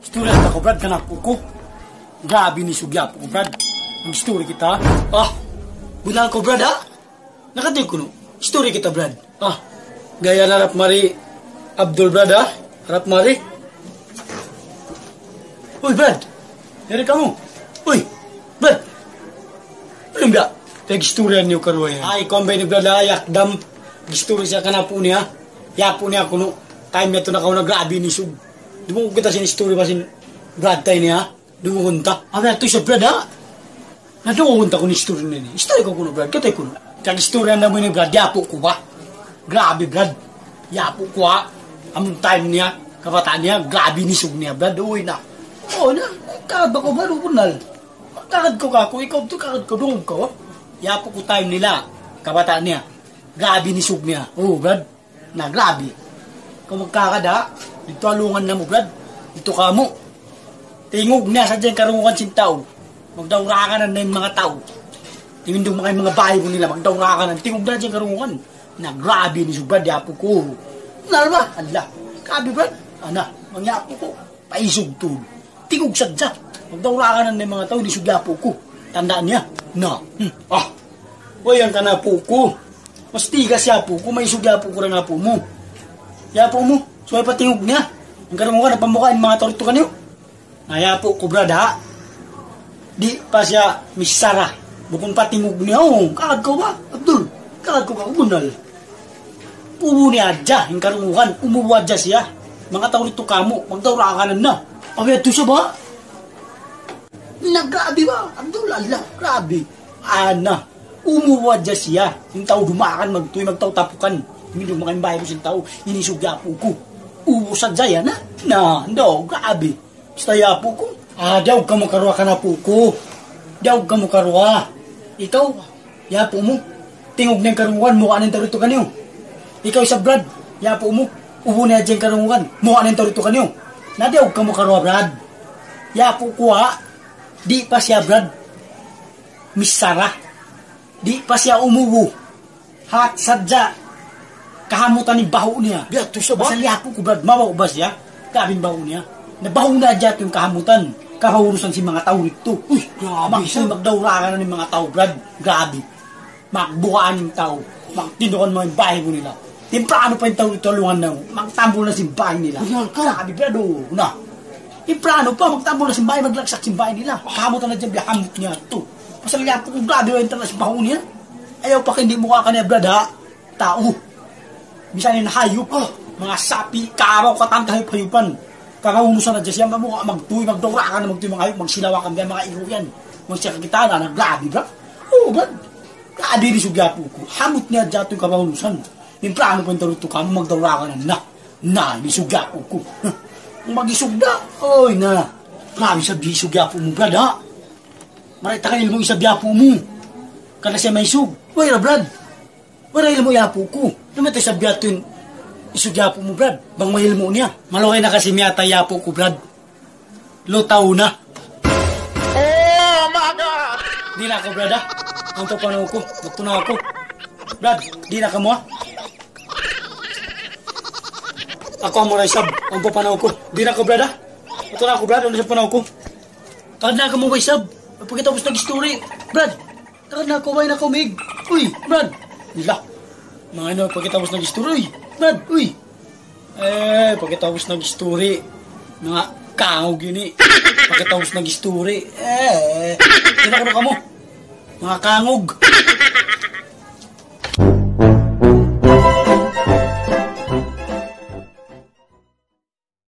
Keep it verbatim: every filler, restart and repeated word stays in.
Istorya ta kaw, Brad, kan apu' ku. Grabi in isug hi apu' ku, Brad. Mag-istorya kita. Ah, bunnal kaw, Brad, ha? Nakatay kunu'. Istorya kita, Brad. Ah, gaya na harap mari, Abdul, Brad, ha? Harap mari. Uy, Brad. Yari kamu. Uy, Brad. Uy, Brad. Pag-istorya niyu karuwa yan. Ay, kuwan ba ini, Brad, ha? Yakdam. Istorya siya kan apu' niya. Hi apu' niya kunu'. Time niya tu nakauna, grabi in isug. Dumungug kita sin istorya ba sin Brad ta ini, ha? Dungugun ta. Abi, atu siya, Brad, ha? Na, dungugun ta kunu' istorya niya ini. Istorya kaw kunu', Brad. Katay kunu'. Kag istorya namu' ini, Brad. Hi apu' ku ba? Grabi, Brad. Hi apu' ku, ha? Amun time niya, kabata' niya, grabi in isug niya, Brad. Uy na. Uy na. Kagad ba kaw, Brad, bunnal? Kagad kaw kaku', ikaw tu, kagad kaw, dungug kaw, ha? Hi apu' ku, time nila, kabata' niya, grabi in isug niya. Oh, Brad. Na, grabi. Kaw magkakada, didtu ha lawman namu', Brad. Didtu kamu'. Tingug niya sadja in karungugan sin tau. Magdaurakanan na in manga tau. Timindug manga, in manga bāy nila, magdaurakanan. Tingug niya sadja in karungugan. Na, grabi in isug, Brad, hi apu' ku. Na ba? Allah. Grabi, Brad. Ana, manga apu' ku. Paisug tuud. Tingug sadja. Magdaurakanan na in manga tau, in isug hi apu' ku. Tanda' niya. Na. Hmm. Ah. Way, yan kan apu' ku. Mas tigas hi apu' ku, maisug hi apu' ku dayn ha apu' mu. Hi apu' mu, subay pa tingug niya. In karungugan, pamuka' in manga tau didtu kaniyu. Na, hi apu' ku, Brad, ha? Di' pa siya misara. Bukun pa tingug niya, oh, kagad kaw ba, Abdul? Kagad kaw ba, bunnal? Ubu niya hadja, in karungugan, umubu hadja siya. Manga tau didtu kamu', magdaurakanan na. Abi, atu siya ba? Na, grabi ba, Abdul, Allah, grabi. Ana, umubu hadja siya. In tau dumakan, magtuy, magtau tapukan. Timindug manga in bāy sin tau, in isug hi apu' ku. Ubu sadja yan, ha? Na, no, grabi. Basta hi apu' ku. Ah, daug kamu karuwa kan apu' ku. Daug kamu karuwa. Ikaw, hi apu' mu. Tingug niya in karungugan, muka' na in tau didtu kaniyu. Ikaw isab, Brad, hi apu' mu. Ubu niya hadja in karungugan, muka' na in tau didtu kaniyu. Na, daug kamu karuwa, Brad. Hi apu' ku, ha? Di' pa siya, Brad, misara. Di' pa siya umubu. Hat sadja kahamutan in bahu' niya. Biya' tu siya ba? Pasal hi apu' ku, Brad, mabahu' ba siya? Grabi in bahu' niya. Na, bahu' niya hadja tu in kahamutan. Kabahunusan sin manga tau didtu. Uy, grabi. Magdaurakanan in manga tau, Brad. Grabi. Magbukaan in tau. Magtindukan manga in bāy nila. Timpranu pa in tau didtu ha lawman namu', magtambul na sin bāy nila. Bunnal ka. Grabi, Brad, oh, na. Timpranu pa, magtambul na sin bāy, maglagsak sin bāy nila. Kahamutan na hadja in hamut niya tu. Pasal hi apu' ku, grabi in tanda' sin bahu' niya. Ayaw pa ka, di' mu kaniya, Brad, ha? Tau. Misan in hayup, oh, manga sapi', karaw, katan kahayup-hayupan. Kagaunusan na hadja siya, mamu-, magtuy, magdaurakan, magtuy, manga hayup, magsilawakan, biya' manga iru yan. Magsiya kakitaan, na, grabi, Brad. Oo, Brad. Grabi in isug hi apu' ku. Hamut niya hadja tu in kabaunusan. Timpranu pa in tau didtu kamu', magdaurakan na. Na, in isug hi apu' ku. Huh. Mag-isug da. Oy, na. Grabi isab in isug hi apu' mu, Brad, ha? Marayaw ta kan ilmu' isab hi apu' mu. Karna' siya maisug. Way ra, Brad. Way ra ilmu' hi apu' ku. Namayta' isab biya' tu in isug hi apu' mu, Brad? Bang way ilmu' niya. Malugay na kasi miyatay hi apu' ku, Brad. Lutaw na. Oh my God! Di' na aku, Brad, ha? Ampa panaw ku. Magtunaw aku. Brad, di' na kamu, ha? Aku amu ra isab. Ampa panaw ku. Di' na aku, Brad, ha? Magtunaw aku, Brad. Unu sa panaw ku? Kagad na kamu ba isab? Pagkatapus nag-istori. Brad, kagad na kaw, way na kaw mig. Uy, Brad. Ila. Manga unu, pagkatapus nag-istori. Uy, Brad, uy. Eh, pagkatapus nag-istori. Manga kangug ini. Pagkatapus nag-istori. Eh, di' na aku na kamu. Manga kangug.